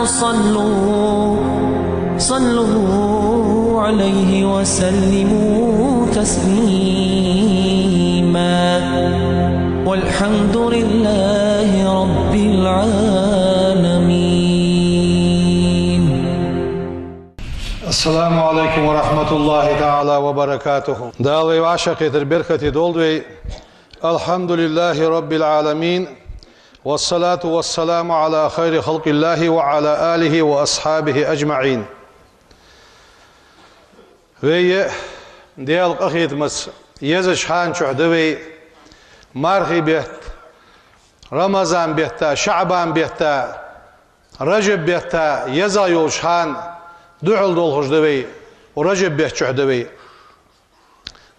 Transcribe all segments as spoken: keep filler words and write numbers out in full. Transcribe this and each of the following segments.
صلوا، صلوا عليه وسلموا تسليما. والحمد لله رب العالمين. السلام عليكم ورحمة الله تعالى وبركاته. Дала вай вӀашагӀкхетар беркате долда вай. الحمد لله رب العالمين. والصلاة والسلام على خير خلق الله وعلى آله وأصحابه أجمعين. Вай Даьла къахетамца езача хана чухь да вай мархий бетта, Рамазан бетта, ШаӀбан бетта, Ражаб бетта еза йолча хана духьал долхаш да вай, Ражаб бетта чухь да вай.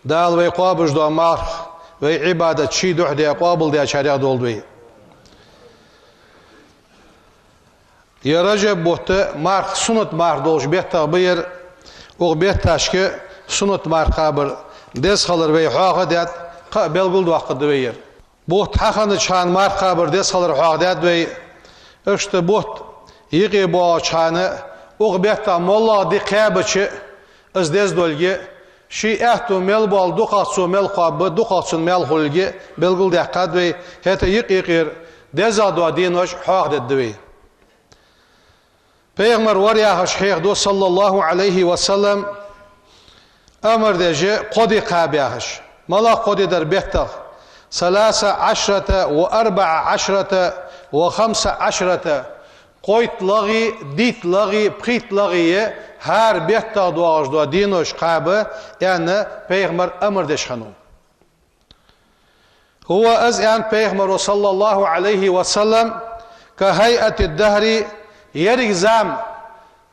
Дала вай кхоабаш дола марха, вай Ӏибадат ший духьа де къоабалдечарех долда вай. Ер Ражаб бутт марха суннат марха долча беттех ба ер, укх бетташка суннат марха кхабар деза хилар вай хьоахадаьд, кхы а белгалдоаккхаргда вай ер. Бутт хьахиннача хана марха кхабар деза хилар хьоахадаьд вай. Иштта бутт юкъе боагӀача хана, укх бетта моллагӀа ди кхаьбача, из деза долга, ший аьттув мел боал дукхагӀа цо мел кхоаб, дукхагӀа цун маьл хулга белгалдаьккхад вай, хӀаьта юкъ-юкъера дезагӀа дола денош хьоахадергда вай. Пайхамар вар яхаш хьехаду, صلى الله عليه وسلم, амар деш кхо ди кхаба яхаш. МалагӀа кхо ди дар беттах? ثلاث عشرة وأربع عشرة وخمس عشرة. КхойтлагӀеи, дийтлагӀеи, пхийттлагӀеи хӀара беттах доагӀаш дола денош кхаба, аьнна, пайхамар амар деш хиннав. هو, из, аьннад пайхамаро, صلى الله عليه وسلم, كهيئة الدهر, еррига зама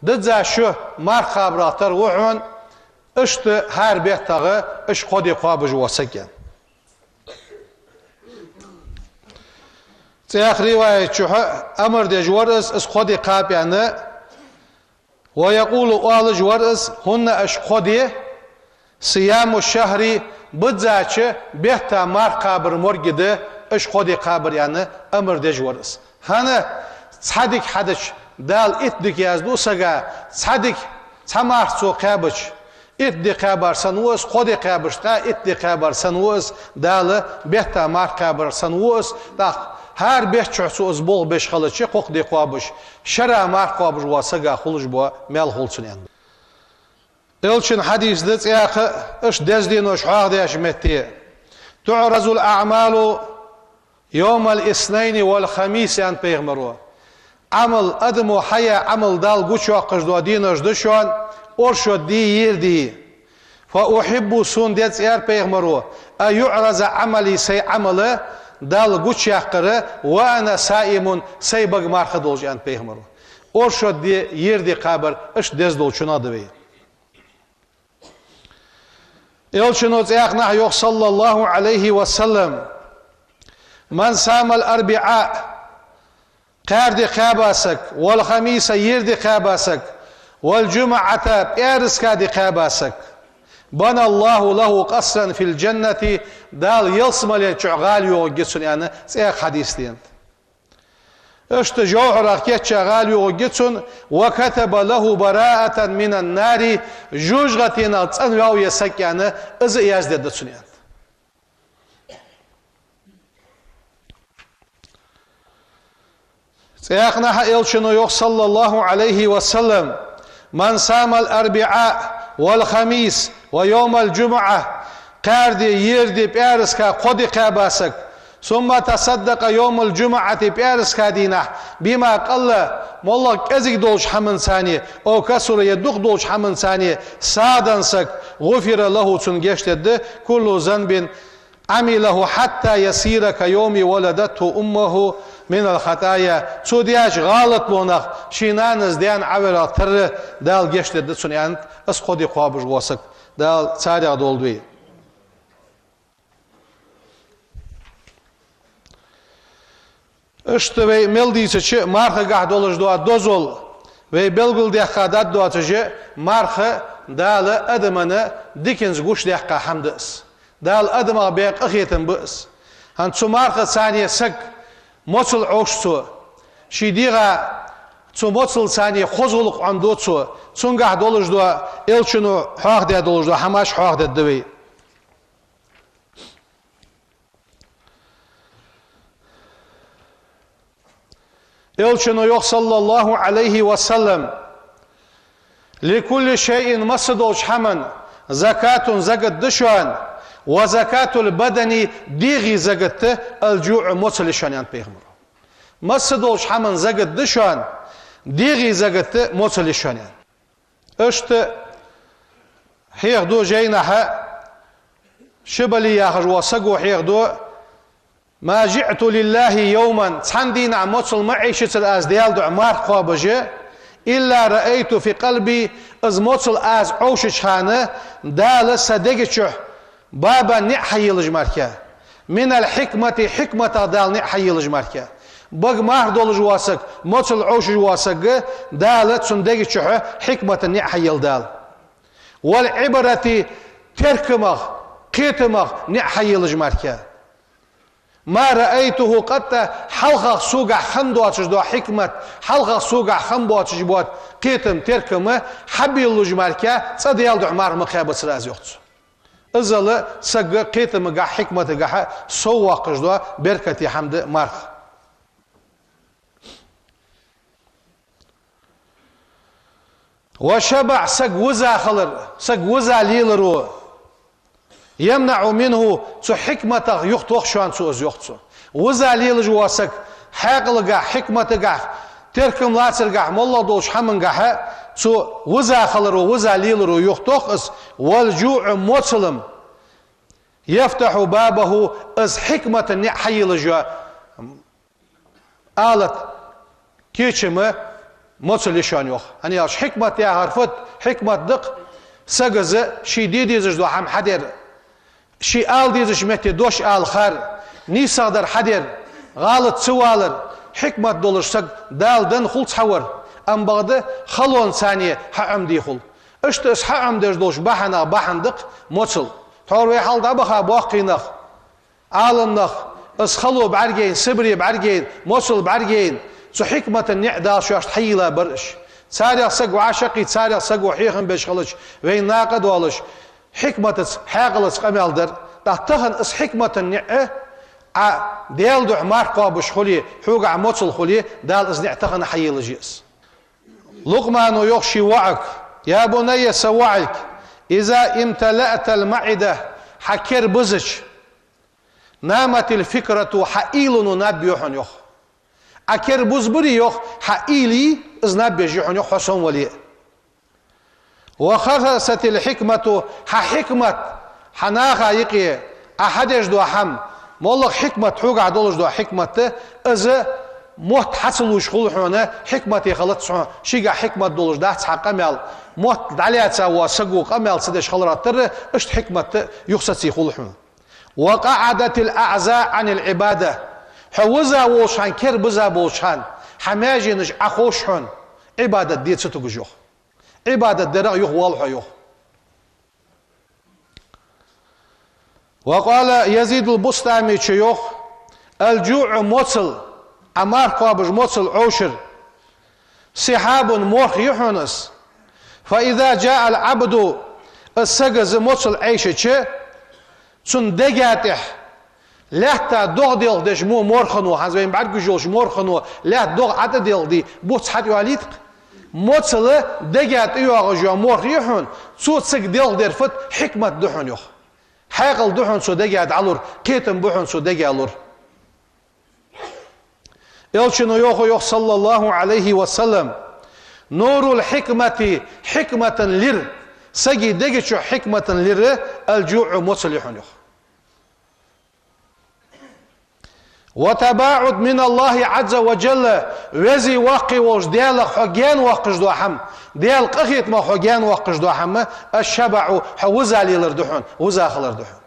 дизза шу марха кхабарах тара ва хьона, иштта хӀара беттагӀа уж кхо ди кхоабаш вола саг, аьнна. ЦӀаькха риваят чухь амар деш вар из, из кхо ди кхаба аьнна, ويقول, оалаш вар из, هن, уж кхо ди, صيام الشهر, биззача бетта марха кхабар морг да уж кхо ди кхабар, аьнна, амар деш вар из. ХӀана? Цхьа дика хьадича, Дала итт дика язду сага, цхьа дика, цхьа марха цо кхаьбача, итт ди кхаьбар санна ва из, кхо ди кхаьбача, ткъаь итт ди кхаьбар санна ва из, Дала бетта марха кхаьбар санна ва из, тӀаккха хӀара бетта чухь цо из болх беш хилча, кхо-кхо ди кхоабаш, шера марха кхоабаш вола сага хулаш бола маьл хул цунна, аьнна. Элчан хьадис да цӀаькха, иштта деза денош хьоахадеча метте: تعرض الأعمال يوم الاثنين والخميس, аьннад пайхамаро. Ӏамал, адамо хьаяь Ӏамал Далла гучайоаккхаш дола денош да шоана оршот дий, ер дий. فأحب, сона деза, аьннад пайхамаро, أن يعرض عملي, сай Ӏамал Далла гучаяккхар, وأنا صائم, сай бага марха долаш, аьннад пайхамаро. Оршот ди, ер ди кхабар иштта деза долчунах да вай. Элчано цӀаькха а йоах, صلى الله عليه وسلم: من صام الأربعاء, кхаьра ди кхаьба саг, والخميس, ер ди кхаьба саг, والجمعة, пӀаьраска ди кхаьба саг, بنى الله له قصرا في الجنة, Дала ялсмален чу гӀала йоагӀаргья цунна, аьнна, цӀаькха хьадис да. Иштта жовхьарах кийча гӀала йоагӀаргья цунна, وكتب له براءة من النار, жожагӀатенах цӀенваь ва ер саг, аьнна, из а яздергда цунна, аьннад. ЦӀаькха а Элчано йоах, صلى الله عليه وسلم: من صام الأربعاء والخميس ويوم الجمعة, кхаьра ди, ер ди, пӀаьраска кхо ди кхаьба саг, ثم تصدق يوم الجمعة, пӀаьраска дийнахьа, بما قل, моллагӀа кӀезига долча хӀаманцара, أو كثر, е дукха долча хӀаманцара сагӀа денна саг, غفر له, цунна гешт дергда, كل ذنب عمله حتى يصير كيوم ولدته أمه من الخطايا. Цо деча гӀалатонах ший нанас даьна Ӏоваьрах тарра Дала гешт дергда цунна, аьннад, из кхо ди кхоабаш вола саг. Дала царех долда вай. Иштта вай мел дийцача, мархагахьа долаш дола дозал вай белгалдаьккха даргдоацаш, марха Дала адамашта диканца гучадаьккха хӀама да из. Дала адамах баь къахетам ба из. ХӀанз цу мархаца саг моцал Ӏовш цо, ший дегӀа Цу моцалца хоза гӀулакх Ӏомаду цо, цунгахь долаш дола, Элчано хьоахадаь долаш дола хӀамаш хьоахадергда вай. Элчано йоах, صلى الله عليه وسلم: «لكل شيء», масса долча хӀаман, «زكاة», закат да шоана, «وزكاة البدن», дегӀа закат да, «الجوع», моцал я шоана, аьннад пайхамаро. Масса долча хӀаман закат да шоана, дегӀа закат да, моцал я шоана, аьннад. Иштта хьехаду жайнашка, Шибали яхаш вола саго хьехаду: «ما جعت لله يوما», цхьан дийнахьа моцал ма Ӏайшацар аз Даьла духьа марха кхоабаш, «إلا رأيت في قلبي», из моцал аз Ӏовшача хана, Дала са дега чу «بابا», ниӀ хьаеллаш мара, «من الحكمة», хьикматах Дала ниӀ хьаеллаш мара. Бага марха долаш вола саг, моцал Ӏовшаш вола саг, Дала цун дега чу хьикмата ниӀ хьаелл Дала. «والعبرة», теркамах, кхетамах ниӀ хьаеллаш мара. «ما رأيته قط», хьалхагӀа согахь хинна доацаш дола хьикмат, хьалхагӀа согахь хинна боацаш бола кхетам, теркам хьабеллалуш мара, цкъа Даьла духьа марха ма кхаьбацар аз, йоах цо. Иззал сага кхетамагахь, хьикматагахь соввоаккхаш дола беркате хӀама да марха. «والشبع», саг виза хилар, саг виза леларо, «يمنع منه», цу хьикматах юхатох шоана цо из, йоах цо. Виза лелаш вола саг хьаькъалгахь, хьикматагахь, теркам лацаргахь, моллагӀа долча хӀамангахь цо виза хиларо, виза леларо юхатох из, «والجوع», моцал-м, «يفتح بابه», из хьикмата ниӀ хьаеллаш йола алат, кечам моцал я шоана, йоах. ХӀана аьлча хьикмат яхар фуд? Хьикмат да-кх сага ший де дезаш дола хӀама хьадар, ший ала дезача метте дош ала хар, нийсагӀдар хьадар, гӀалат ца валар. Хьикмат долаш саг Дала денна хул цхьавар, амма бакъда халонца хьаӀомаде хул. Иштта из хьаӀомадеш долча бахьанех бахьан да-кх моцал. Тхьовра вай хьалха дӀабаха боккхий нах, Ӏаламнах, из хало бӀаргаяйна, сибре бӀаргаяйна, моцал бӀаргаяйна, цу хьикмата ниӀ Дала шоашта хьайийлла бар уж. Царех саг вӀашагӀкхийтта, царех саго хьехам беш хилча, вайна накъа долаш, хьикматаца, хьаькъалца къамаьл дар. ТӀаккха тахан из хьикмата ниӀ Ӏа Даьла духьа марха кхоабаш хуле, хьогахь моцал хуле, Дала из ниӀ тахан хьаеллаш я из. Лукъмано йоах ший воӀага: «يا بني», са воӀалг, «إذا امتلأت المعدة», хьа кер бизача, «نامت الفكرة», хьа уйлано наб бу хьона, йоах. Ӏа кер бизабаре, йоах, хьа уйле из наб беш я хьона, йоах, хьо сомавале. «وخفست الحكمة», хьа хьикмат, хьа наха юкъе Ӏа хьадеш дола хӀама, моллагӀа хьикмат, хьогахь долаш дола хьикмат, из мотт хьа ца луш хул хьона, хьикмате хилац хьона, шийгахь хьикмат долаш дац хьа къамаьл, мотт дӀалаьца вола саго къамаьл ца деш хиларах тара, иштта хьикмат юхасаций хул хьона. «وقعدت الأعضاء عن العبادة». Хьо виза волча хана, кер биза болча хана, хьа маьженаш Ӏоховш хьона, Ӏибадат де ца тугаш, йоах. Ӏибадат дарах юхавоал хьо, йоах. وقال يزيد البسطامي, цо йоах: «الجوع», моцал, Ӏа марха кхоабаш моцал Ӏовшар, «سحاب», морх я хьона из. «فإذا جاع العبد», из саг из моцал Ӏайшача, цун дега тӀа лаьтта догӀа делхадеш мо морхано, хӀанз вайна бӀаргагуш йолча морхано лаьтта догӀа ӀотӀаделхаде, буц хьатӀайоалийт-кх. Моцал дега тӀа йоагӀаш йола морх я хьона, цо цига делхадер фуд? Хьикмат да хьона, йоах. Хьаькъал да хьона цо дега дӀалур, кхетам ба хьона цо дега лур. Элчано йоах, йоах, صلى الله عليه وسلم: «نور الحكمة», хьикмата лир, сага дега чу хьикмата лир, «الجوع», моцал я хьона, йоах. «وتباعد من الله عز وجل», веза воккха волча Даьлах хьо гаьна воаккхаш дола хӀама, Даьла къахетамах хьо гаьна воаккхаш дола хӀама, «الشبع», хьо виза лелар да хьона, виза хилар да хьона.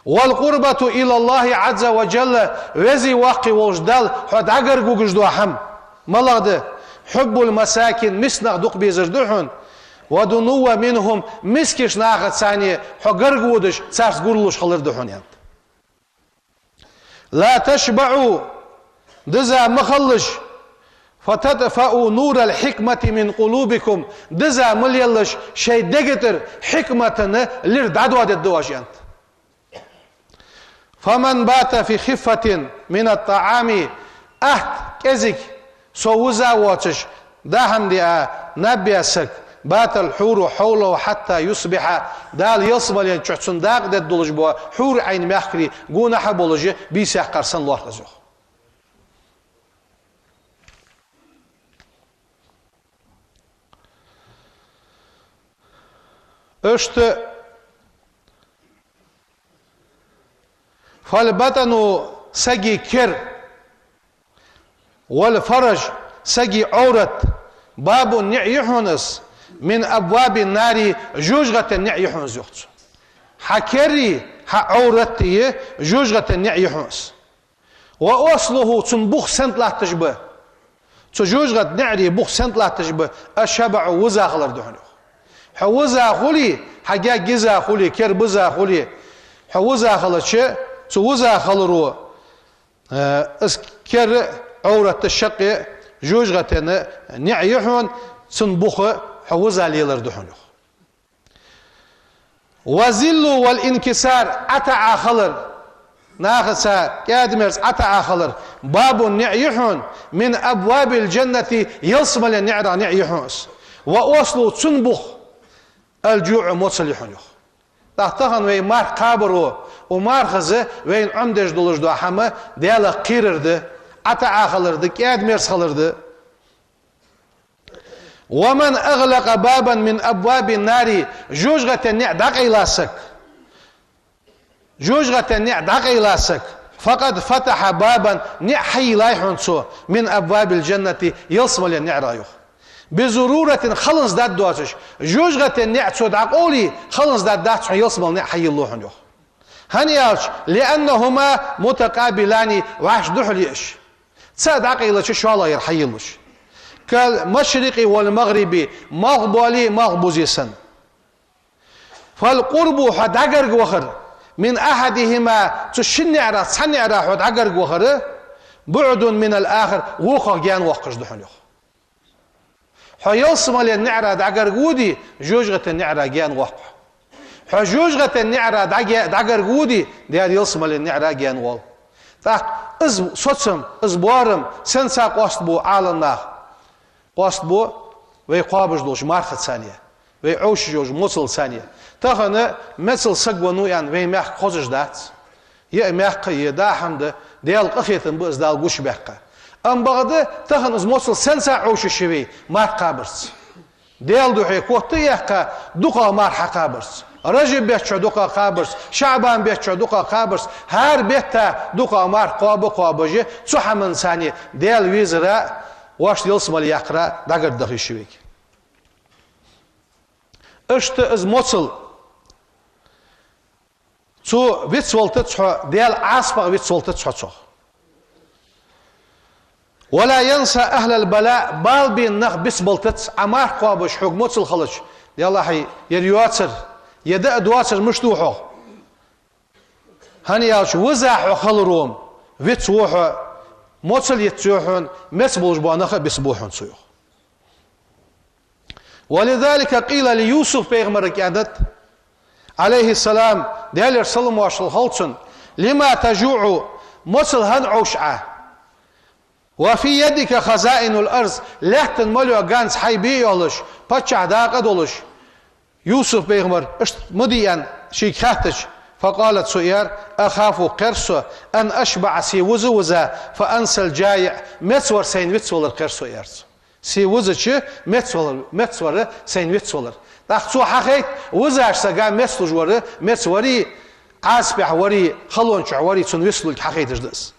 «والقربة إلى الله عز وجل», веза воккха волча Далла хьо дӀагарга вугаш дола хӀама, малагӀа да? «حب المساكين», миска нах дукха безар да хьона, «والدنو منهم», мискача нахаца хьо гарга водаш, царца гуралуш хилар да хьона, аьннад. «لا تشبع», диза ма хилалаш, فتطفئ نور الحكمة من قلوبكم, диза ма лелаш, шоай дега тӀара хьикмата лир дӀадоадергда оаш, аьннад. فمن بات في خفة من الطعام, атта, кӀезига, со вуза воацаш, даа хӀама диа, наб яь саг, بات الحور حوله حتى يصبح, Дала ялсмален чу цунна дакъа дергдолаш бола хьурул-Ӏайн мехкарий гонахьа болаш, бийса яьккхар санна лоархӀ из, йоах. Иштта, فالبطن, сага кер, والفرج, сага Ӏоврат, باب, ниӀ я хьона из, من أبواب النار, жожагӀатен ниӀ я хьона из, йоах цо. Хьа кереи, хьа Ӏовратеи жожагӀатен ниӀ я хьона из. وأصله, цун бух сенна латташ ба? Цу жожагӀатен ниӀарий бух сенна латташ ба? الشبع, вуза хилар да хьона, йоах. Хьо вуза хуле, хьа гег йиза хуле, кер биза хуле, хьо вуза хилча, цу вуза хиларо, э, из кер, Ӏоврат шаккхе жожагӀатен ниӀ я хьона, цун бух хьо вуза лелар да хьона, йоах. والذل والانكسار, ӀотаӀа хилар, нахаца кӀаьда-мерза ӀотаӀа хилар, باب, ниӀ я хьона, من أبواب الجنة, ялсмален ниӀарах ниӀ я хьона из. وأصله, цун бух, الجوع, моцал я хьона, йоах. ТӀаккха тахан вай марха кхабаро, укх мархаза вайна Ӏомадеш долаш дола хӀама Даьлах кхерар да, ӀотаӀа хилар да, кӀаьда-мерза хилар да. ومن أغلق بابا من أبواب النار, жожагӀатен ниӀ дӀакъайла саг, жожагӀатен ниӀ дӀакъайла саг, فقد فتح بابا, ниӀ хьайийллай хьона цо, من أبواب الجنة, ялсмален ниӀарах, йоах. بزرورة, халонца даргдоацаш, жожагӀатен ниӀ цо дӀакъовле, халонца даргдац хьона, ялсмален ниӀ хьайийллу хьона, йоах. ХӀана аьлча, لأنهما متقابلان, вӀаши духьале я уж. ЦаӀ дӀакъайлача шоллагӀъяр хьайийллаш. كالمشرق والمغرب, малхбоалеи малхбузеи санна. فالقرب, хьо дӀагарга вахар, من أحدهما, цу шин ниӀарах цхьан ниӀарах хьо дӀагарга вахар, بعد من الآخر, вокхах гаьна воаккхаш да хьона, йоах. Хьо ялсмален ниӀарах дӀагарга воде, жожагӀатен ниӀарах гаьна воаккх хьо. Хьо жожагӀатен ниӀарах дӀаге-, дӀагарга воде, Даьла ялсмален ниӀарах гаьна воал. ТӀаккха из соцам, из боарам сенца къоастабу Ӏаламнаха? Къоастабу вай кхоабаш долча мархаца, вай Ӏовшаш йолча моцалца. Тахан моцал саг веннав аьнна вай мехка хозаш дац. Е а мехка, е даа хӀама да, Даьла къахетам ба из Дала гучабаьккха. Амма бакъда тахан из моцал сенца Ӏовшаш я вай марха кхабарца? Даьла духьа котта а яьккха, дукхагӀа марха хьакхабарца. Ражаб бетта чу дукхагӀа кхабарца, ШаӀбан бетта чу дукхагӀа кхабарца, хӀара бетта дукхагӀа марха кхоаба-кхоабаш, цу хӀаманца Даьла везара, воашта ялсмале яккхара дӀагаргдаха йиш я вайга. Иштта из моцал, цо вицвалийтац хьо, Даьла Ӏазапах вицвалийтац хьо цох. ولا ينسى أهل البلاء, бала бена нах бицбалийтац, Ӏа марха кхоабаш хьога моцал хилча, Даьллахьий, ер йоацар, е даа доацар мишта ду хьох? ХӀана аьлча виза хьо хиларо-м вицву хьо, моцал йицъю хьона, меца болаш бола нах а бицбу хьона цо, йоах. ولذلك قيل ليوسف, пайхамарга аьннад, عليه السلام, Даьлера салам-моаршал хилда цунна: لم تجوع, моцал хӀана Ӏовш Ӏа? وفي يدك خزائن الأرض, лаьттан мел йола ганз хьай бе а йолаш, паччахьа дакъа а долаш. Юсуф-пайхамар иштта ма де аьнна шийга хаьттача, فقال, цо аьлар: أخاف, кхер со, أن أشبع, се виза-виза, فأنسى الجائع, мецвар сайна вицвалар кхер со, аьлар цо. Се визача мецвалар, мецвар сайна вицвалар. ТӀаккха цо хьахайт, визача сага мецлуш вар, мецвари, Ӏазапехь вари, халончухь вари цунна вицлург хьахайташ да из.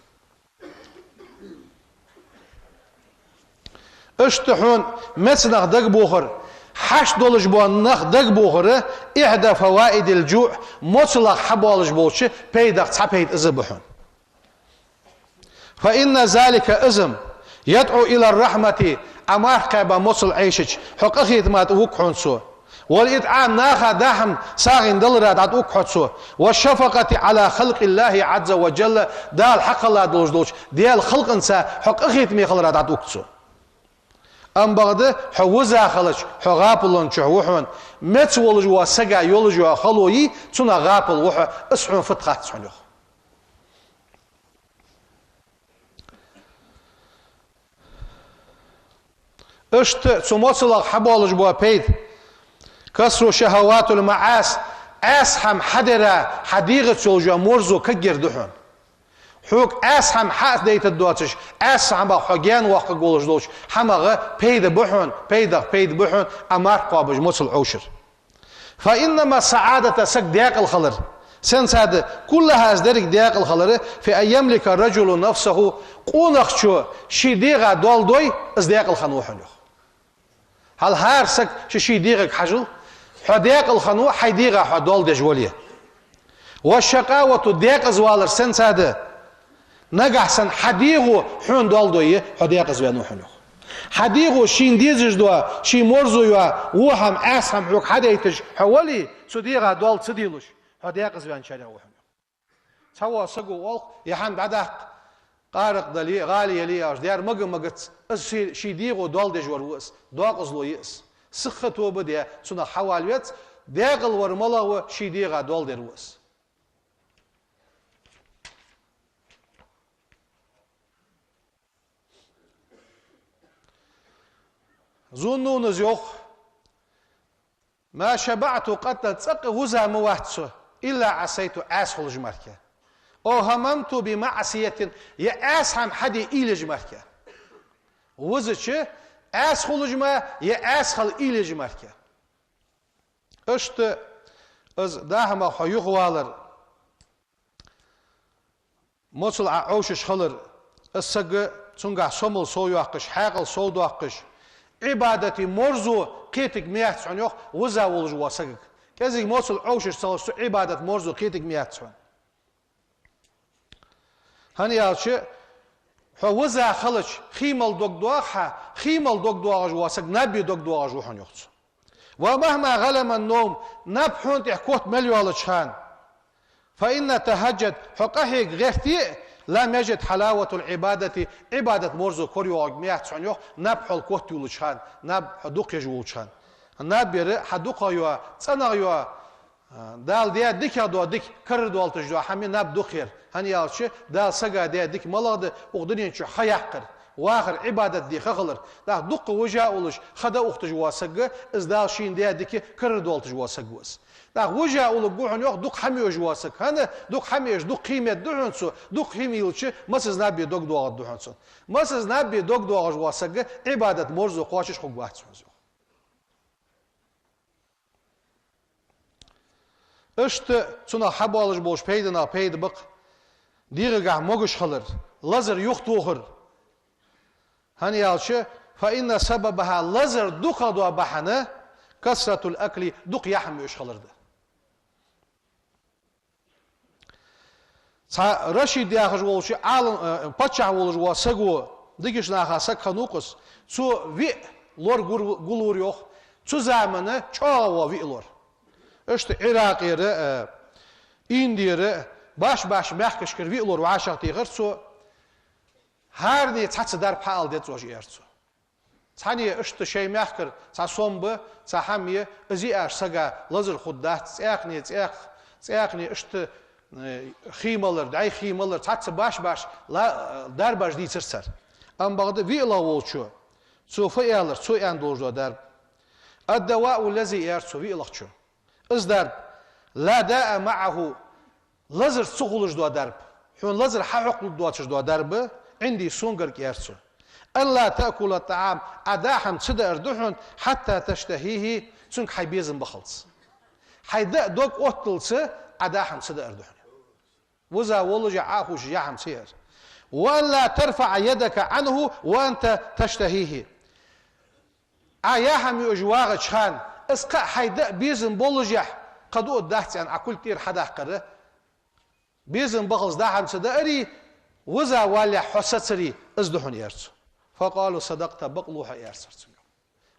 Иштта хьона меца нах дагабохар, хьашт долаш бола нах дагабохар, إحدى فوائد الجوع, моцалах хьабоалаш болча пайдах цхьа пайда из ба хьона. فإن ذلك, из-м, يدعو إلى الرحمة, Ӏа марха кхаьба моцал Ӏайшача, хьо къахетама тӀа вуг хьона цо. والإطعام, наха даа хӀама сагӀийна далара дӀатӀавуг хьо цо. والشفقة على خلق الله عز وجل, Дала хьакхелла долаш долча Даьла халкъанца хьо къахетаме хилара дӀатӀавуг цо. Амма бакъда, хьо виза хилча, хьо гӀапалон чу ва хьона, меца волаш вола сага йолаш йола хало йий, цунах гӀапал ва хьо, из хьона фуд хац хьона, йоах. Иштта цу моцалах хьабоалаш бола пайда: كثرة شهوات المعاصي, Ӏаьса хӀама хьадара хьа дегӀаца йолаш йола марзо кагъяр да хьона. Хьога Ӏаьса хӀама хьа а дайтаргдоацаш, Ӏаьса хӀамах хьо гаьна воаккхаргволаш долча хӀамах пайда ба хьона, пайдах пайда ба хьона, Ӏа марха кхоабаш моцал Ӏовшар. فإنما السعادة, саг даькъала хилар, сенца да, كلها, из деррига даькъала хилар, في أن يملك الرجل نفسه, къонахчо ший дегӀа доал дой, из даькъала хиннав хьона, йоах. Хьал хӀара саг ший, ший дегӀага хьажал, хьо даькъала хиннав, хьай дегӀа хьо доал деш вале. والشقاوة, даькъаза валар сенца да, нагахь санна хьа дегӀо хьона доал дой, хьо даькъаза ваьннав хьона, йоах. Хьа дегӀо шийна дезаш дола, ший марзо йола, во хӀама, Ӏаьса хӀама хьога хьадайташ хьо вале, цу дегӀа доал ца делаш, хьо даькъаза ваьнначарех ва хьона, йоах. Цхьавола саго оал: «Е хӀама дӀадаккха, къаракъ дале, гӀала яле, — аьлча, — дера мага-магац, из ший, ший дегӀо доал деш вар ва из, декъазло я из. Сиха тоба де, цунах хьавала веза, даькъала вар малагӀа ва, ший дегӀа доал дер ва из». Зуннунас йоах: «ما شبعت قط, цӀаккха виза ма вац со, إلا عصيت, Ӏаьса хулаш мара». «أو هممت بمعصية, е Ӏаьса хӀама хьаде уйла еш мара». Визача Ӏаьса хулаш ма, е Ӏаьса хила уйла еш мара. Иштта из даа хӀамах хьо юхавалар, моцал Ӏа Ӏовшаш хилар, из саг цунгахь сомал совйоаккхаш, хьаькъал совдоаккхаш, Ӏибадата марзо кхетарг ма яц хьона, йоах, виза волаш вола сагага. КӀезига моцал Ӏовшаш ца хилча, цу Ӏибадата марзо кхетарг ма яц хьона. ХӀана аьлча, хьо виза хилча, хий мала дог доагӀа хьа, хий мала дог доагӀаш вола саг наб бе дог доагӀаш ва хьона, йоах цо. «ومهما غلم النوم, наб хьона тӀа котта мел йоалача хана, فإن تهجد, хьо къахьега гӀерте а, لم يجد حلاوة العبادة, Ӏибадата марзо корайоагӀарг ма яц хьона, йоах, наб хьол котта ювлача хана, наб хьо дукха еш волча хана». Наб яр хьа дукхагӀа йола, цӀенагӀа йола, Дала даь дикагӀа дола дика карара доалийташ дола хӀама я наб дукха яр. ХӀана аьлча, Дала сага даь дика малагӀа да, укх дунен чу ха яккхар, вахар, Ӏибадат де ха хилар. ТӀаккха дукха вижа а уллаш, ха дӀаухийташ вола саг, из Дала шийна даь дика карара доалийташ вола саг ва из. ТӀаккха вижа улларгва хьона, йоах, дукха хӀама еш вола саг. ХӀана? Дукха хӀама еш, дукха хий меда да хьона цо, дукха хий мийлача, массаза наб бе дог доагӀаргда хьона цун. Массаза наб бе дог доагӀаш вола саг Ӏибадата марзо кхоачаш хургвац хьона из, йоах. Иштта цунах хьабоалаш болча пайданех пайда ба-кх: дегӀагахь могаш хилар, лазар юхатохар. ХӀана аьлча, فإن سببها, лазар дукхагӀа дола бахьан, كثرة الأكل, дукха яа хӀама юаш хилар да. Цхьа Рашид яхаш волча Ӏалам, э, паччахь волаш вола саго, дикача наха саг хиннав-кх из, цо виъ лор гур-, гулвир, йоах, цу заман чӀоагӀа вола виъ лор. Иштта Ӏиракъера, э, Индера, башха-башха мехкашкара виъ лор вӀашагӀтехар цо. ХӀаране цхьацца дарба хьаала деза оаш, аьлар цо. Цхьанне иштта шоай мехкара цхьа сом ба, цхьа хӀама я, из йиаш сага лазар хургдац, цӀаькхане, цӀаькх-, цӀаькхане иштта, э, хий малар, дӀай хий малар, цхьацца башха-башха ла-, дарбаш дийцар цар. Амма бакъда виълагӀа волчо, цо фу аьлар, цо аьнна долаш дола дарба. «الدواء الذي», аьлар цо, виълагӀчо. Из дарба: «لا داء معه», лазар ца хулаш дола дарба. Хьона лазар хьахьокхалургдоацаш дола дарба, «عندي», согара, аьлар цо. «أن لا تأكل الطعام», Ӏа даа хӀама ца даар да хьона, «حتى تشتهيه», цунга хьай безам бахалца. Хьай даа дог отталца Ӏа даа хӀама ца даар да хьона. Виза воллашехь, Ӏа а ховшашехь яа хӀама ца яар. «وأن لا ترفع يدك عنه وأنت تشتهيه». Ӏа яа хӀама юаш вагӀача хана, из кхы а хьай даа безам боллашехь, кхы дуа дац аьнна, Ӏа кулг тӀера хьадаккхар. Безам бахалца даа хӀама ца даари, виза валалехь хьо сацари, из да хьона, аьлар цо. «فقالوا: صدقت», бакълув хьо, аьлар цар цунга.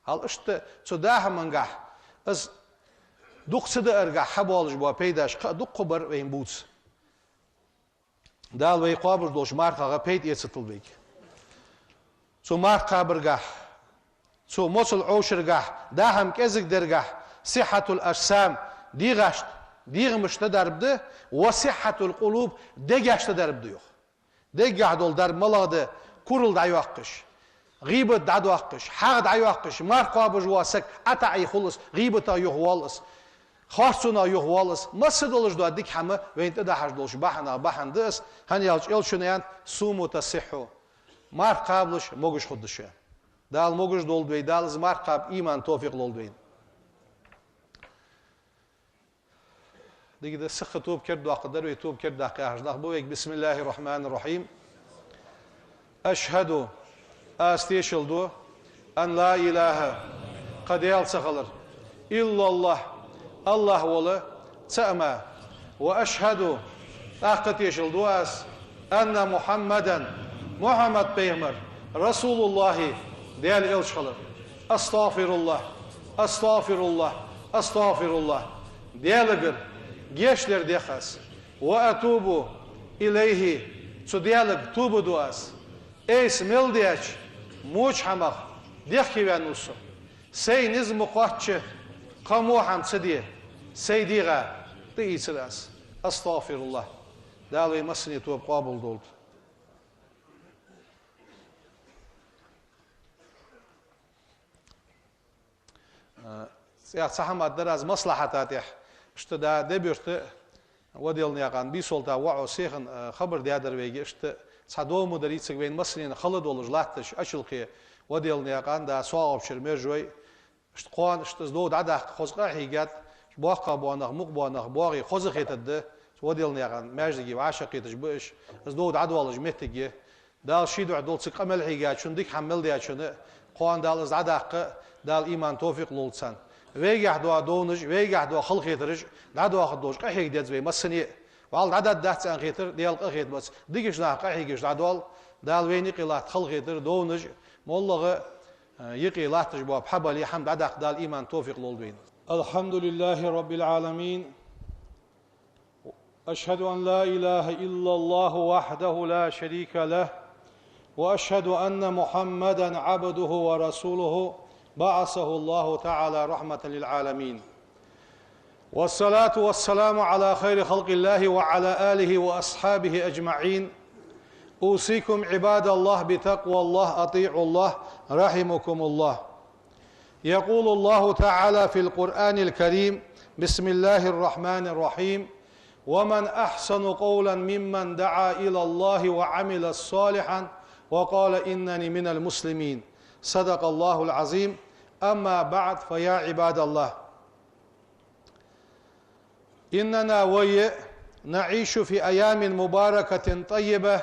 Хьал иштта цу даа хӀамангахь, из дукха ца дааргахь хьабоалаш бола пайдаш кхы а дукха бар вайна бувца. Дала вай кхоабаш долча мархах пайда эцалда вайга. Цу марха кхабаргахь Цу моцал Ӏовшаргахь, даа хӀама кӀезига даргахь, صحة الأجسام, дегӀашта, дегӀамашта дарба да, وصحة القلوب, дегашта дарба да, йоах. Дегахь дола дарба малагӀа да? Курал дӀайоаккхаш, гӀийбат дӀадоаккхаш, хьагӀ дӀайоаккхаш, марха кхоабаш вола саг ӀотаӀий хул из, гӀийбатах юхавоал из, харцонах юхавоал из, масса долаш дола дика хӀама вайна тӀадахьаш долча бахьанех бахьан да из, хӀана аьлча Элчано аьннад: «صوموا تصحوا». Марха кхабалаш, могаш хургда шо. Дала могаш долда вай, Дала из марха кхаба иман, товфикъ лолда вайна. Дика да, сиха тоба кердадоаккхаргдар вай, тоба кердадаккха яхаш нах ба вайга. بسم الله الرحمن الرحيم. أشهد, аз тешал ду, أن لا إله, кхы Даьла ца хилар, إلا الله, АллахӀ вола цаӀ мара. وأشهد, тӀаккха тешал ду аз, أن محمدا, Мухьаммад пайхамар, رسول الله, Даьла элча хилар. أستغفر الله، أستغفر الله، أستغفر الله. Даьлагара гешт дар дех аз. وأتوب إليه, цу Даьлага тоба ду аз. Айса мел даьча воча хӀамах дехкеваьнна ва со. Сай низ ма кхоачча, кхы во хӀама ца де, сай дегӀа тӀаийцар аз. أستغفر الله. Дала вай массане тоба къоабал долда. Э, цӀех цхьа хӀама дар аз маслахьата тӀехьа. Иштта да Дебюрта Ваделнаькъан Бийсолта воӀо сехана, э, хабар даьдар вайга, иштта цхьа дов ма дарий цига вайна массанена хала долаш латташ, Ачалкхе Ваделнаькъан да СоагӀапчара Мержой, иштта кхоана, иштта из дов дӀадаккха хоза къахьийгад, боккхагӀа бола нах, мукъа бола нах боагӀе хоза хетаргда, Ваделнаькъан маьждиге вӀашагӀкхеташ ба уж, из дов дӀадоалаш моттиг я. Дала ший духьа долча цига къамаьл хьийгачун, дика хӀама мел даьчун, кхоана Дала из дӀадаккха, Дала иман, товфикъ лолда царна. Вайгахь дола довнаш, вайгахь дола халахетараш дӀадоахаргдолаш къахьега деза вай массане а. ВӀалла дӀадаргдац аьнна хетар, Даьла къахетамца, дикача наха къахьегаш дӀадоал, Дала вайна юкъе латта халахетар, довнаш, моллагӀа, э, юкъе латташ бола хьабале, хӀама дӀадаккха Дала иман, товфикъ лолда вайна. الحمد لله رب العالمين. أشهد أن لا إله إلا الله وحده لا شريك له، وأشهد أن محمدا عبده ورسوله، بعثه الله تعالى رحمة للعالمين. والصلاة والسلام على خير خلق الله وعلى آله وأصحابه أجمعين. أوصيكم عباد الله بتقوى الله، أطيعوا الله، رحمكم الله. يقول الله تعالى في القرآن الكريم: بسم الله الرحمن الرحيم: ومن أحسن قولا ممن دعا إلى الله وعمل صالحا وقال إنني من المسلمين. صدق الله العظيم. أما بعد، فيا عباد الله، إننا, вай, نعيش في أيام مباركة طيبة,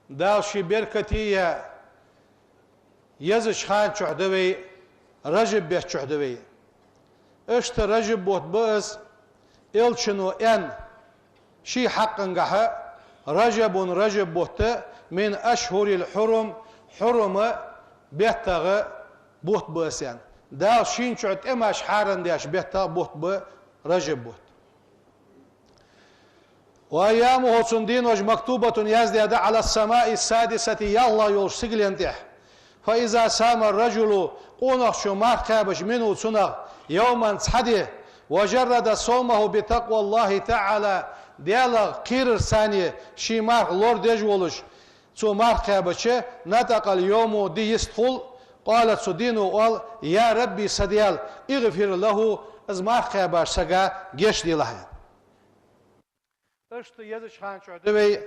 Дала ший беркате яь езача хана чухь да вай, Ражаб бетта чухь да вай. Иштта Ражаб бутт ба из, Элчано аьнна, ший хьакъангахьа: رجب, Ражаб бутт, من الأشهر الحرم, хьурма беттагӀа бутт ба из аьнна. Дала шийна чухь тӀемаш хьарам даьча беттагӀа бутт ба Ражаб бутт. وأيامه, цун денош, مكتوبة, яздаь да, على السماء السادسة, ялхлагӀа йолча сигален тӀа. فإذا صام الرجل, къонахчо марха кхаьбача, منه, цунах, يوما, цхьа ди, وجرد صومه بتقوى الله تعالى, Даьлах кхерарца ший марха лорадеш волаш, цо марха кхаьбача, نطق اليوم, ди йистхул, قال, цу дено оал: يا رب, са Даьла, اغفر له, из марха кхаьбача сага гешт делахь. Иштта езача хана чухь да вай.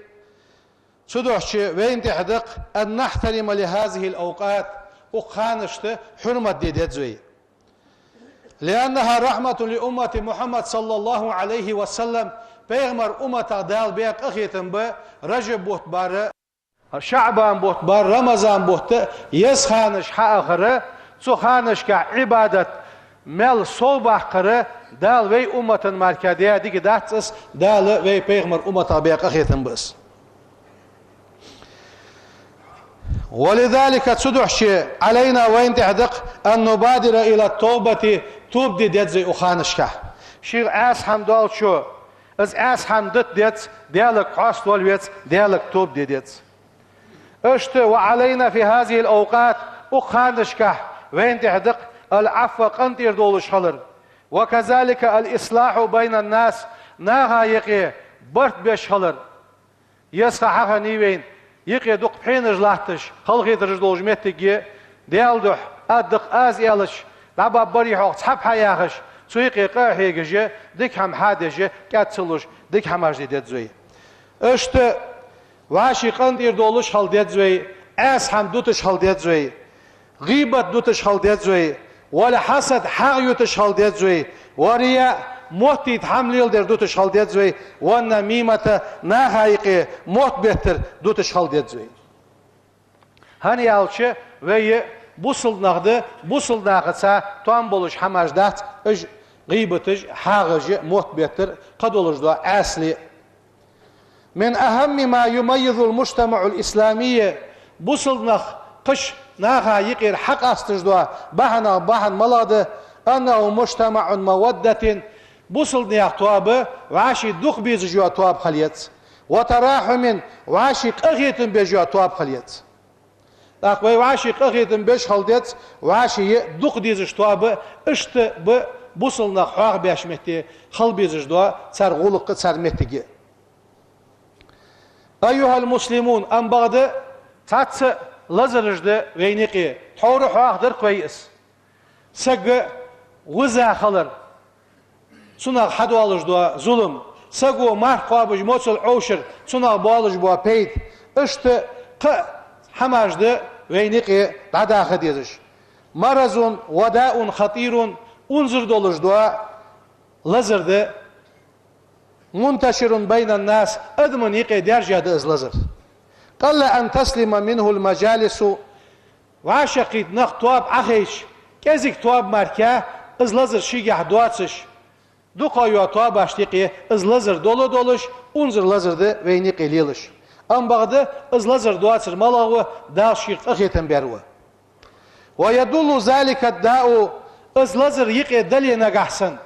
Цудухьа вайна тӀехь да-кх أن نحترم لهذه الأوقات, укх ханашта хьурмат де деза вай. لأنها رحمة لأمة محمد صلى الله عليه وسلم, пайхамара умматах Дала баь къахетам ба Ражаб бутт бар, ШаӀбан бутт бар, Рамазан бутт, еза ханаш хьаахар, цу ханашка Ӏибадат мел совбаккхар Дала вай уммата мара даь дика дац из, Дала вай пайхамара умматах баь къахетам ба из. ولذلك, цудухьа, علينا, вайна тӀехь да-кх أن نبادر إلى التوبة, тоба де деза вай укх ханашка. Шийх Ӏаьса хӀама долчо, из Ӏаьса хӀама дита деза, Даьлага хьаставала веза, Даьлага тоба де деза. Иштта, وعلينا في هذه الأوقات, укх ханашка Вайна тӀехь да-кх العفو, къинтӀера долаш хилар. وكذلك الإصلاح بين الناس, наха юкъе барт беш хилар. Еза ха хьахиннай вайна, юкъе дукха пхьенаш латташ, халахетараш долаш моттиг я, Даьла духьа, ад да-кх аз аьлча, дӀабаббарий хьох цхьа пхьа яхаш, цу юкъе къа а хьегаш, дика хӀама хьадеш, кӀаьд ца луш, дика хӀамаш де деза вай. Иштта вӀаши къинтӀера долаш хила деза вай, Ӏаьса хӀама дуташ хила деза вай, гӀийбат дуташ хила деза вай, والحسد, хьагӀ юташ хила деза вай, والرياء, моттийта хӀама леладер дуташ хила деза вай, والنميمة, наха юкъе мотт беттар дуташ хила деза вай. ХӀана аьлча вай бусалба нах да, бусалба нахаца тоам болаш хӀамаш дац, уж гӀийбаташ, хьагӀаш, мотт беттар, кхыдолаш дола Ӏаьсал. من أهم ما يميز المجتمع الإسلامي, бусалба нах кхыча наха юкъера хьакъасташ дола бахьанех бахьан малагӀа да, أنه مجتمع مودة, бусалба наьха тоаба вӀаши дукха безаш йола тоаба хила еза, وتراحم, вӀаши къахетам беш йола тоаба хила еза. ТӀаккха вай вӀаши къахетам беш хила деза, вӀаши дукха дезаш тоаба, иштта ба бусалба нах хьоахабеш метте хила безаш дола цар гӀулакх а, цар моттиг а. أيها المسلمون, амма бакъда цхьацца лазараш да вайна юкъе, тхьовра хьоахадар-кх вай из. Саг виза хилар, цунах хьадоалаш дола зулам, саго марха кхоабаш моцал Ӏовшар, цунах боалаш бола пайда, иштта кхы а хӀамаш да вайна юкъе дӀадаха дезаш. مرض وداء خطير, унзара долаш дола лазар да, منتشر بين الناس, адамий юкъе даьржа да из лазар. قل أن تسلم منه المجالس, вӀашагӀкхийтта нах тоаба Ӏохайша, кӀезига тоаба мара из лазар шийгахь доацаш, дукха йола тоабашта юкъе из лазар дола долаш, унзара лазар да вайна юкъе лелаш. Амма бакъда из лазар доацар малагӀа ва, Дала шийх къахетам бер ва. ويدل ذلك الداء, из лазар юкъе дале нагахь санна,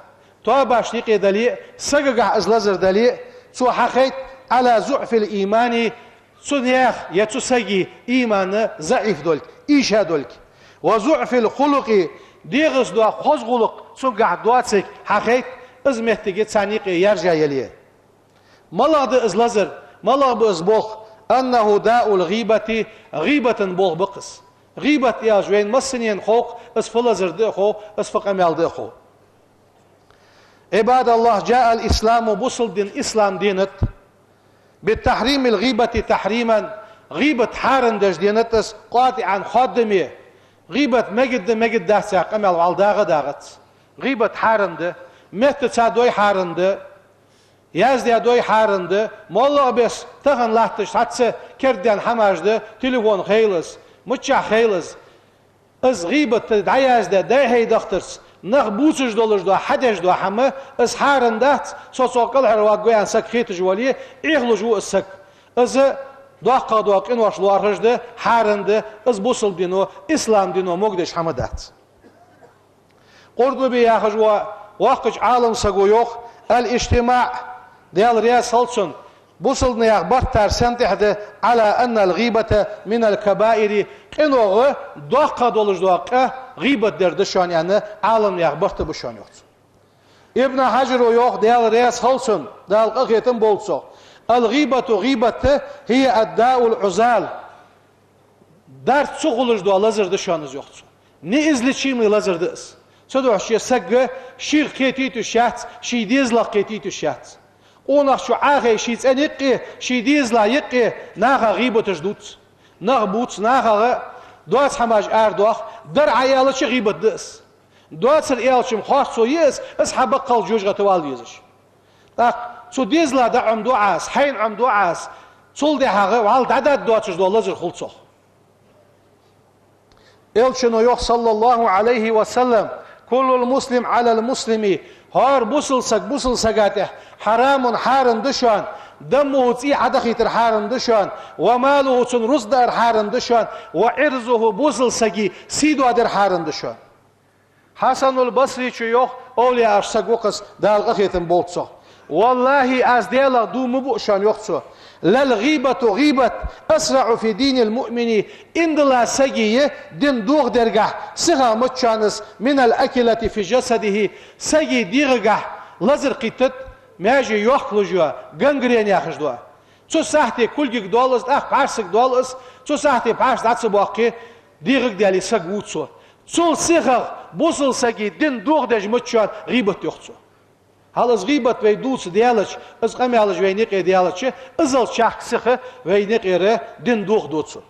тоабашта юкъе дале, сагагахь из лазар дале, цо хьахайт على ضعف الإيمان, цу наьха е цу сага иман заӀиф долга, ийша долга. وضعف الخلق, дегӀаца дола хоза гӀулакх цунгахь доацилга хьахайт, из моттиг царна юкъе яьржа яле. МалагӀа да из лазар, малагӀа ба из болх? أنه داء الغيبة, гӀийбата болх ба-кх из. ГӀийбат аьлча вайна массанена хов-кх, из фу лазар да а хов, из фу къамаьл да а хов. عباد الله, جاء الإسلام, бусалба ди ислам дена да, بتحريم الغيبة تحريما, гӀийбат хьарам деш дена да из, قاطعا, хоадаме. ГӀийбат мегаргда, мегаргдац яха къамаьл вӀалла дагӀа а дагӀац. ГӀийбат хьарам да, меттаца дой хьарам да, яздаь дой хьарам да, моллагӀа беса тахан латташ цхьацца кердадаьнна хӀамаш да, телефон хийла из, миччахьа хийла из. Из гӀийбат дӀаяздаь, дӀайхьай дахтарца, нах бувцаш долаш дола, хьадеш дола хӀама, из хьарам дац, со цох кӀалхарваргва аьнна саг хеташ вале, Ӏехалуш ва из саг. Из доккхагӀа дола къинош лоархӀаш да, хьарам да, из бусалба дино, ислам дино могадеш хӀама дац. Къуртуби яхаш вола воккхача Ӏаламсаго йоах: الاجتماع, Даьла раьза хилва цунна, бусалба наьха барт тӀа сенна тӀехь да, على أن الغيبة من الكبائر, къинойх доккхагӀа долаш дола къа гӀийбат дар да шоана аьнна, Ӏаламнаьха барт ба шоана, йоах цо. Ибн Хьаджаро йоах, Даьла раьза хилва цунна, Дала къахетам болба цох: الغيبة, гӀийбат, هي الداء العضال, дарца цу хулаш дола лазар да шоана из, йоах цо. Неизлечимый лазар да из. Цудухьа ший саг шийх кхетийта йиш яц, ший дезалах кхетийта йиш яц. Къонахчо Ӏохайша ший цӀен юкъе, ший дезала юкъе наха гӀийбаташ дувц. Нах бувц, нахагӀа доаца хӀамаш арадоах, дар Ӏа аьлча гӀийбат да из. Доацар аьлча-м харцо я из, из хьа баккхал жожагӀате вала везаш. ТӀаккха цу дезала дӀа Ӏомаду Ӏа из, хьайна Ӏомаду Ӏа из, цул дехьагӀа вӀалла дӀадаргдоацаш дола лазар хул цох. Элчано йоах, صلى الله عليه وسلم: كل المسلم على المسلم, хӀара бусалба саг бусалба сага тӀехь حرام, хьарам да шоана, دمه, цӀий Ӏодахийтар хьарам да шоана, وماله, цун рузкъа даар хьарам да шоана, وعرضه, бусалба сага сий доадар хьарам да шоана. Хьасанул Басрийчо йоах, овлияашта саг ва-кх из, Дала къахетам болба цох: «ВаллахӀи, аз Даьлах дув ма буъ шоана, — йоах цо, للغيبة, гӀийбат, أسرع في دين المؤمن, иман дола сага дин дохадергахьа сиха ма дац шоана из, من الأكلة في جسده, сага дегӀагахьа лазар кхийттад, маьже йохкалуш я, гангрена яхаш да. Цу сахьате кулгага доал из, тӀаккха пхьарсага доал из, цу сахьате пхьарс дӀа ца боаккхе, дегӀага даьле саг вувц цо. Цул сихагӀа бусалба сага дин дохадеш ма дац шоана гӀийбат, йоах цо. Хьал из гӀийбат вай дувца даьлча, из къамаьлаш вайна юкъе даьлча, иззал чехка сиха вайна юкъера дин дохаду цо.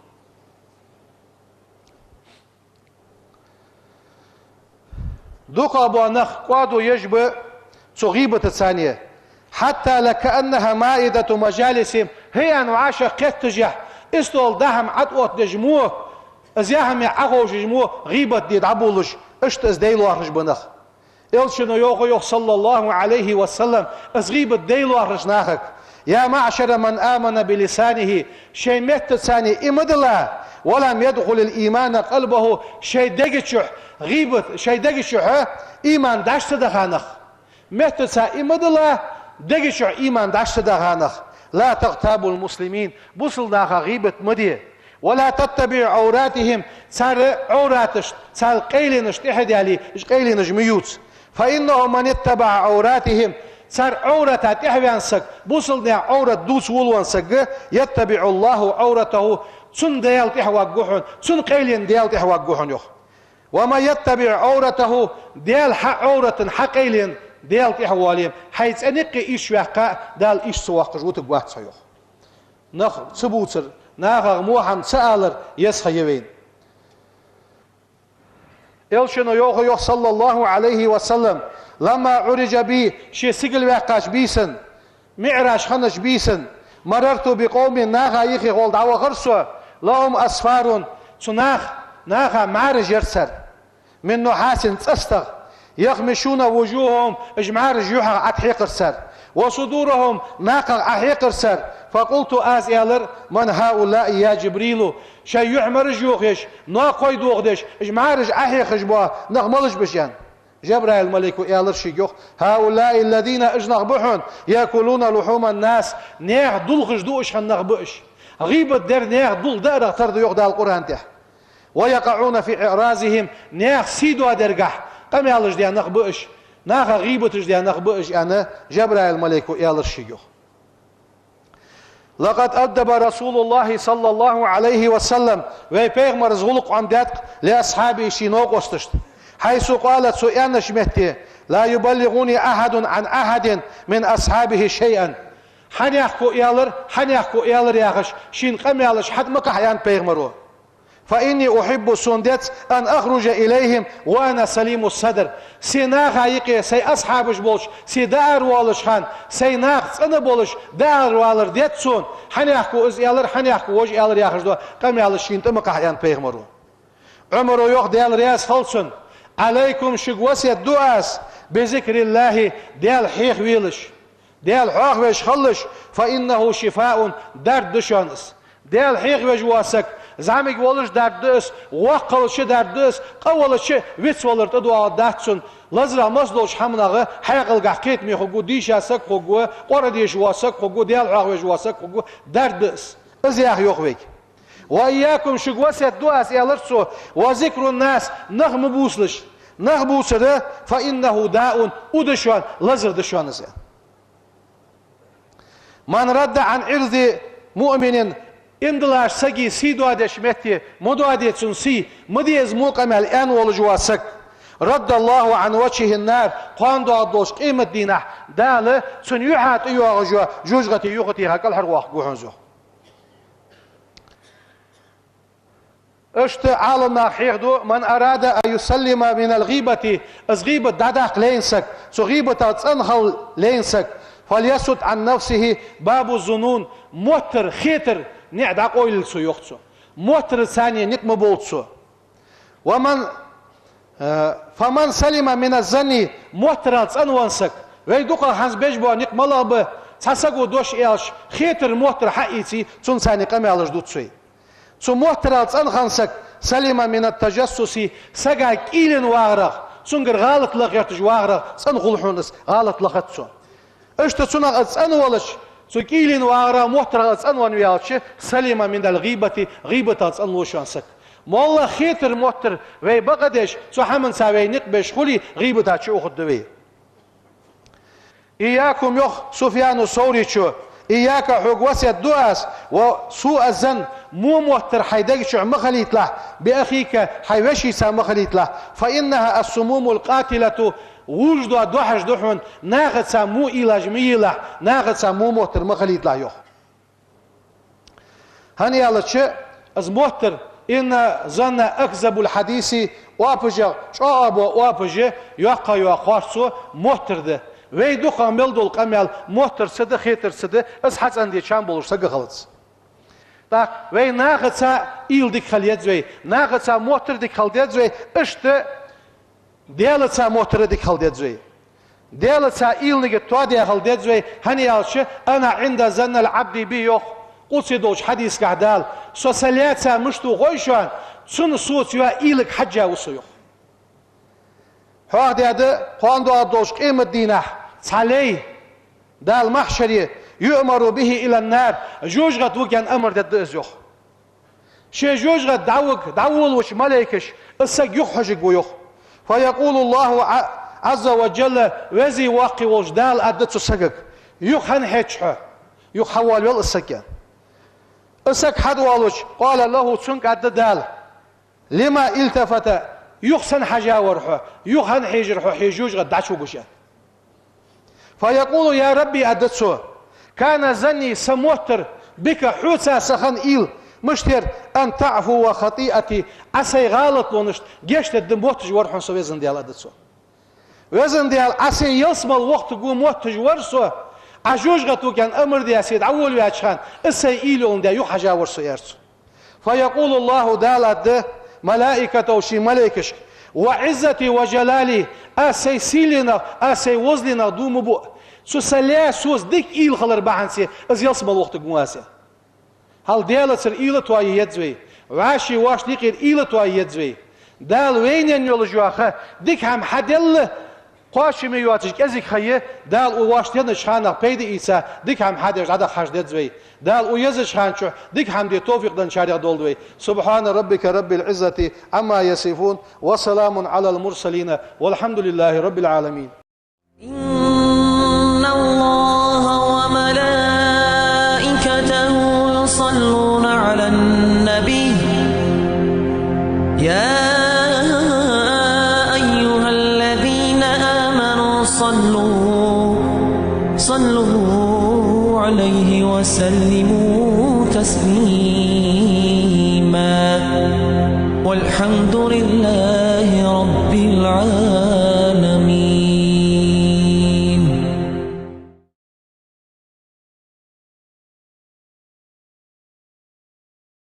ДукхагӀбола нах кӀоадо еш ба цу гӀийбатаца. حتى لكأنها مائدة مجالسهم, хӀаьта вӀашагӀкхеташ, истола дӀа хӀама ӀотӀадеш мо, из яа хӀама Ӏоховшаш мо, гӀийбат де дӀабувлаш, иштта из дай лоархӀаш ба нах. Элчано йоах, йоах, صلى الله عليه وسلم, из гӀийбат дай лоархӀача нахага: يا معشر من آمن بلسانه, шоай меттаца иман дилла, ولم يدخل الإيمان قلبه, шоай дега чу гӀийбат, шоай дега чу иман дӀа ца даха нах. Меттаца иман дилла, дега чу иман дӀа ца даха нах. لا تغتابوا المسلمين, бусалба наха гӀийбат ма де. ولا تتبعوا عوراتهم, цар Ӏовраташта, цар къайленашта тӀехьа даьле, уж къайленаш ма ювца. فإنه من اتبع عوراتهم, цар Ӏоврата тӀехьа ваьнна саг, бусалба наьха Ӏоврат дувца волавенна саг, يتبع الله عورته, цун Даьла тӀехьа варгва хьона, цун къайлен Даьла тӀехьа варгва хьона, йоах. ومن يتبع عورته, Даьла хьа Ӏовратан, хьа къайлен Даьла тӀехьа воале, хьай цӀен никъ ийрча ваьккха, Дала ийрча ца воаккхаш вутаргвац хьо, йоах. Нах ца бувцар, нахага во хӀама ца алар еза ха я вайна. Элчано йоах, йоах, صلى الله عليه وسلم: لما عرج بي, ше сигала ваьккхача бийсан, миӀраж хиннача бийсан, مررت بقوم, наха юхе гӀолла дӀавахар со, لهم أسفار, цу нах, наха мӀараш яр цар, من نحاس, цӀастагӀа, يخمشون وجوههم, уж мӀараш юхьагӀа ӀотӀахьекхар цар, وصدورهم, накхагӀа Ӏохьекхар цар. فقلت, аз аьлар: من هؤلاء يا جبريل؟ Шоай юхьмараш йохаеш, накхой дохадеш, уж мӀараш Ӏохьекхаш бола нах малаш ба уж, аьнна. Жабраил малайко аьлар шийга, йоах: هؤلاء الذين, уж нах ба хьона, يأكلون لحوم الناس, наьха дулхаш дуаш хинна нах ба уж. ГӀийбат дар наьха дулх даарах тара да, йоах Дала Къуръан тӀа. ويقعون في أعراضهم, наьха сий доадергахьа къамаьлаш даь нах ба уж, наха гӀийбаташ даь нах ба уж, аьнна, Жабраил малайко аьлар шийга, йоах. لقد أدب رسول الله صلى الله عليه وسلم, вай пайхамара гӀулакх Ӏомадаьд-кх لأصحابه, ший новкъосташта, حيث قال, цо аьннача метте: لا يبلغني أحد عن أحد من أصحابه شيئا. Хьанехко аьлар, хьанехко аьлар яхаш, шийна къамаьлаш хьатӀа ма кхахьа, аьннад пайхамаро. فإني أحب, сона деза, أن أخرج إليهم وأنا سليم الصدر. Се наха юкъе, сай асхьабаш болча, се дӀааравоалаш хана, сай наха цӀена болаш дӀааравалар деза сона, хьанехко из аьлар, хьанехко вож аьлар яхаш дола къамаьлаш шийна тӀа ма кхахьа, аьннад пайхамаро. Ӏумаро йоах, Даьла раьза хилва цунна: عليكم, шуга васкет ду аз, بذكر الله, Даьла хьоахавелаш. Даьла хьоахавеш хилалаш, فإنه شفاء, дарба да шоана из. Даьла хьоахавеш вола саг, зӀамига волаш дарба да из, воккха хилча дарба да из, къа волча вицвалар тӀадоагӀаргдац цунна, лазарах массадолча хӀаманах хьаькъалгахьа кхетаме хургва, дийша саг хургва, Къуръан деша вола саг хургва, Даьла хьоахавеш вола саг хургва, дарба да из. Из яха йоах вайга. وإياكم, шуга васкет ду аз, аьлар цо, وذكر الناس, нах ма бувцалаш. Нах бувцар, فإنه داء, у да шоана, лазар да шоана из. من رد عن عرض مؤمن, иман долча сага сий доадеш метте, ма доаде цун сий, ма де из во къамаьл, аьнна волаш вола саг, رد الله عن وجهه النار, кхоана доагӀаргдолча къематдийнахьа Дала цун юхьа тӀайоагӀаш йола жожагӀате юхатеха кӀалхарвоаккхаргва хьона из, йоах. Иштта Ӏаламнаха хьехаду: من أراد أن يسلم من الغيبة, из гӀийбат дӀадаккха лайна саг, цу гӀийбатах цӀена хила лайна саг, فليسد عن نفسه باب الظنون, моттар, хетар ниӀ дӀакъовлийла цо, йоах цо. Моттарца никъ ма бовла цо. ومن, э, فمن سلم من الظن, моттарал цӀенвенна саг. Вай дукхагӀа хӀанз беш бола никъ малагӀа ба? Цхьа саго дош аьлча, хетар, моттар хьаийце, цунца къамаьлаш дувц вай. Цу моттарал цӀенхинна саг, سلم من التجسس, сага кӀийлен вагӀарах, цунгара гӀалат лаха гӀерташ вагӀарах цӀена хул хьона из, гӀалат лахац цо. Иштта цунах из цӀена волча, Цу кӀийлен вагӀара моттарах из цӀенвенна ваьлча, سلم من الغيبة, гӀийбатах цӀенлуш ва саг. МоллагӀа хетар, моттар вай бакъдеш, цу хӀаманца вай никъ беш хуле, гӀийбата чуухаргда вай. إياكم, йоах Суфьяну Саурийс, إياك, хьога васкет ду аз, وسوء الظن, во моттар хьай дега чу ма хилийталахь, بأخيك, хьай вешийца ма хилийталахь, فإنها السموم القاتلة, вуждоа дохьаш да хьона, нахаца во уйлаш ма елахь, нахаца во моттар ма хилийталахь, йоах. ХӀана аьлча, из моттар, إن الظن أكذب الحديث, оапаш, чӀоагӀа бола оапаш, йоккха йола харцо моттар да. Вай дукхагӀа мел дола къамаьл моттарца да, хетарца да, из хьацӀенде чам болаш саг хилац. ТӀаккха вай нахаца уйла дика хила еза вай, нахаца моттар дика хила деза вай, иштта Даьлаца моттар дика хила деза вай. Даьлаца уйланиг тоаде хила деза вай, хӀана аьлча, أنا عند ظن العبد بي, йоах къудси долча хьадисагахь Дала, со са лаьца мишта ва хой шоана, цунна соца йола уйланиг хьежжа ва со, йоах. Хьоахадаьд кхоана доагӀаргдолча къематдийнахьа цхьа лай, Дала махьшаре, يؤمر به إلى النار, жожагӀате вугаргва аьнна амар дергда из, йоах. Ше жожагӀате дӀавуг-, дӀаволавелча малейкаша из саг юхахьожаргва, йоах. فيقول الله ع-, عز وجل, Веза-Воккха волча Дала аргда цу сагага: «Юха хӀана хьежаш хьо? Юха хьавоалавел из саг», — аьнна. Из саг хьавоалавелча, قال له, цунга аргда Дала: «لم التفت؟ Юха сенна хьежа вар хьо? Юха хӀана хьежар хьо хье жожагӀате дӀачувугаш?» — аьнна. فيقول: يا رب, аргда цо, كان ظني, са моттар, بك, хьоца са хинна уйла мишта яр, أن تعفو خطيئتي, Ӏа сай гӀалатонаш гешт дергда мотташ вар хьона со, Веза Даьла, аргда цо. Веза Даьла, Ӏа сай ялсмала вахийтаргва мотташ вар со, Ӏа жожагӀате вугаргва аьнна амар даь, се дӀаволаваьча хана, из сай уйла йоландаь юха хьежа вар со, аьлар цо. فيقول الله, Дала аргда малаикату, ший малейкашка: «وعزتي وجلالي, аз сай сийленах, аз сай везанах дув ма буъ, цу са лаьца соца дика уйла хилар бахьанца из ялсмала вахийтаргва аз», — аьнна. Хьал Даьлацара уйла тоае еза вай, вӀаший воашта юкъера уйла тоае еза вай. Дала вайна енна йола жоха, дика хӀама хьадаьлча, кхоачаме йоацаш кӀезига ха я, Дала укх воашта еннача ханах пайда ийца, дика хӀама хьадеш дӀадаха хьажа деза вай. Дала укх езача хана чухь дика хӀама де товфикъ денначарех долда вай. سبحان ربك رب العزة عما يصفون، وسلام على المرسلين، والحمد لله رب العالمين. إن الله وملائكته يصلون على النبي. يا أيها الذين آمنوا صلوا، صلوا عليه وسلموا تسليما. والحمد لله رب العالمين.